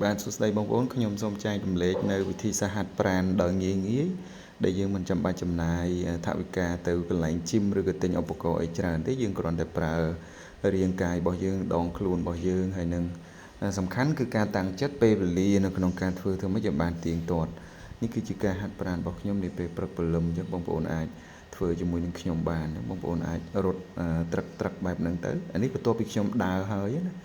បាទសួស្តីបងប្អូនខ្ញុំសូមចែករំលែកនៅវិធីសាស្ត្រហាត់ប្រាណដោយងាយងាយដែលយើងមិនចាំបាច់ចំណាយថវិកាទៅកន្លែង gym ឬក៏ទិញឧបករណ៍អីច្រើនទេយើងគ្រាន់តែប្រើរាងកាយរបស់យើងដងខ្លួនរបស់យើងហើយនឹងសំខាន់គឺការតាំងចិត្តពេលវេលានៅក្នុងការធ្វើធ្វើម៉េចឲ្យបានទៀងទាត់នេះគឺជាការហាត់ប្រាណរបស់ខ្ញុំនាពេលព្រឹកព្រលឹមអញ្ចឹងបងប្អូនអាចធ្វើជាមួយនឹងខ្ញុំបានបងប្អូនអាចរត់ត្រឹកត្រឹកបែបហ្នឹងទៅអានេះបន្ទាប់ពីខ្ញុំដើរហើយណា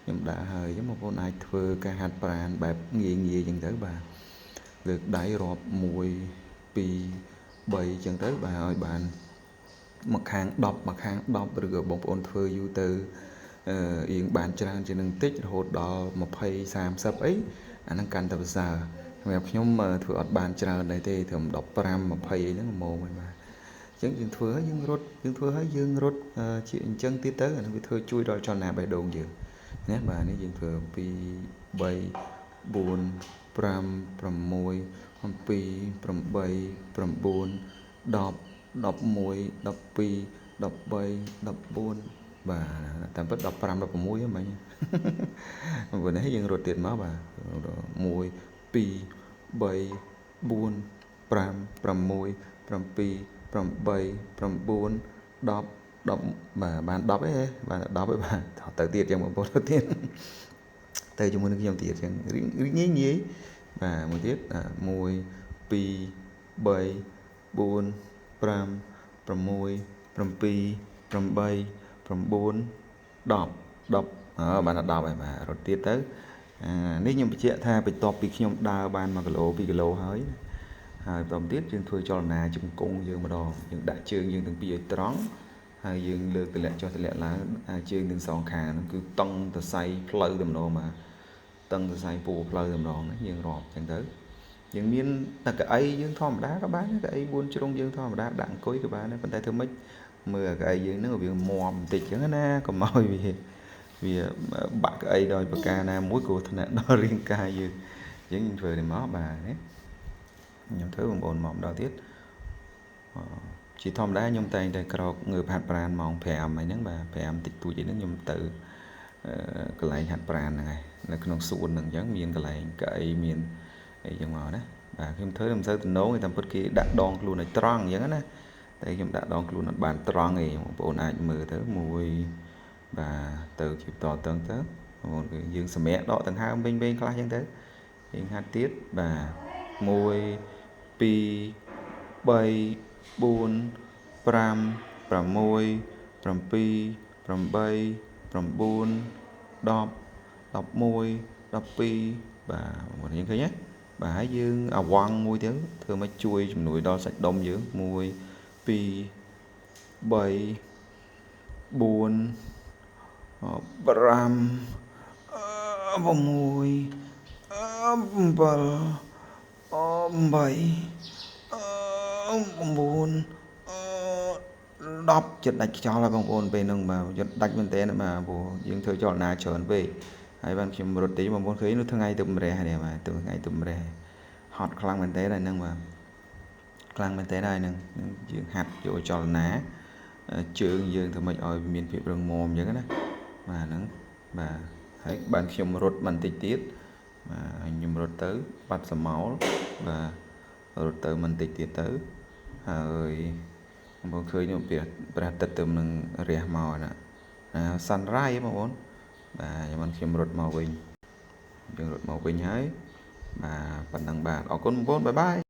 ខ្ញុំដើរហើយអញ្ចឹងបងប្អូនអាចធ្វើការហាត់ប្រាណបែបងាយងាយអញ្ចឹងទៅបាទលើកដៃរាប់1 2 3អញ្ចឹងទៅបាទឲ្យបានមួយខាង10មួយខាង10ឬក៏បងប្អូនធ្វើយូរទៅអៀងបានច្រើនជាងនឹងតិចរហូតដល់20 30អីអាហ្នឹងកាន់តែប្រសើរសម្រាប់ខ្ញុំធ្វើអត់បានច្រើនដែរទេត្រឹម15 20អីហ្នឹងហ្មងហើយបាទអញ្ចឹងយើងធ្វើហើយយើងរត់យើងធ្វើហើយយើងរត់ជាអញ្ចឹងទៀតទៅអាហ្នឹងវាធ្វើជួយដល់ចលនាបេះដូងយើងណាបាទនេះយើងធ្វើ2 3 4 5 6 7 8 9 10 11 12 13 14បាទតាមពិត15 16ហ្នឹងមិញព្រោះនេះយើងរត់ទៀតមកបាទ1 2 3 4 5 6 7 8 9 10 10បាទបាន10ឯងបាន10ឯងបាទទៅទៀតចឹងបងប្អូនទៅទៀតទៅជាមួយនឹងខ្ញុំទៀតចឹងរៀងងាយងាយបាទមួយទៀត1 2 3 4 5 6 7 8 9 10 10អើបាន10ហើយបាទរត់ទៀតទៅអានេះខ្ញុំបញ្ជាក់ថាបន្ទាប់ពីខ្ញុំដើរបាន1គីឡូ2គីឡូហើយហើយបន្តទៀតយើងធ្វើចលនាជង្គង់យើងម្ដងយើងដាក់ជើងយើងទាំងពីរឲ្យត្រង់ហើយយើងលើកទម្លាក់ចុះទម្លាក់ឡើងជើងទាំងសងខាងហ្នឹងគឺតឹងសរសៃផ្លូវតែម្ដងបាទតឹងសរសៃពោផ្លូវតែម្ដងយើងរាប់ចឹងទៅយើងមានតែកៅអីយើងធម្មតាក៏បានដែរកៅអី4ជ្រុងយើងធម្មតាដាក់អង្គុយក៏បានដែរប៉ុន្តែធ្វើម៉េចមើលកៅអីយើងហ្នឹងវាមាំបន្តិចចឹងណាកុំឲ្យវាបាក់កៅអីដោយប្រការណាមួយគ្រោះថ្នាក់ដល់រាងកាយយើងអញ្ចឹងយើងធ្វើនេះមកបាទណាខ្ញុំធ្វើបងប្អូនមកម្ដងទៀតជាធម្មតាខ្ញុំតែងតែក្រោកងើបហាត់ប្រាណម៉ោង5អីហ្នឹងបាទ5តិចតួចអីហ្នឹងខ្ញុំទៅកន្លែងហាត់ប្រាណហ្នឹងហើយនៅក្នុងសួនហ្នឹងអញ្ចឹងមានកន្លែងកៅអីមានអីចឹងមកណាបាទខ្ញុំធ្វើមិនសូវទំនងទេតាមពិតគេដាក់ដងខ្លួនឲ្យត្រង់អញ្ចឹងណាតែខ្ញុំដាក់ដងខ្លួនអត់បានត្រង់ទេបងប្អូនអាចមើលទៅមួយបាទទៅជាបន្តតឹងទៅបងប្អូនគឺយើងសម្រាកដកដង្ហើមវិញវិញខ្លះអញ្ចឹងទៅយើងហាត់ទៀតបាទ1 2 3 4 5 6 7 8 9 10 11 12បាទបងប្អូនយើងឃើញទេបាទហើយយើងអាវង់មួយទៅធ្វើមកជួយជំនួយដល់សាច់ដុំយើង1 2 3 4 5 6 7 8 9 10ចិត្តដាច់ខ្យល់ហើយបងប្អូនពេលហ្នឹងបាទចិត្តដាច់មែនតើបាទព្រោះយើងធ្វើចលនាច្រើនពេកហើយបានខ្ញុំរត់តិចបងប្អូនឃើញនៅថ្ងៃទៅម្រះនេះបាទទៅថ្ងៃទៅម្រះហត់ខ្លាំងមែនតើហើយហ្នឹងបាទខ្លាំងមែនតើហើយហ្នឹងយើងហាត់យកចលនាជើងយើងធ្វើម៉េចឲ្យមានភាពរឹងមាំអញ្ចឹងណាបាទហ្នឹងបាទហើយបានខ្ញុំរត់បន្តិចទៀតបាទហើយខ្ញុំរត់ទៅបាត់សមោលបាទរត់ទៅបន្តិចទៀតទៅហើយបងប្អូនឃើញនោះព្រះអាទិត្យទៅនឹងរះមកណា sunrise បងប្អូនបាទខ្ញុំខ្ញុំរត់មកវិញយើងរត់មកវិញហើយបាទប៉ុណ្ណឹងបាទអរគុណបងប្អូន bye bye.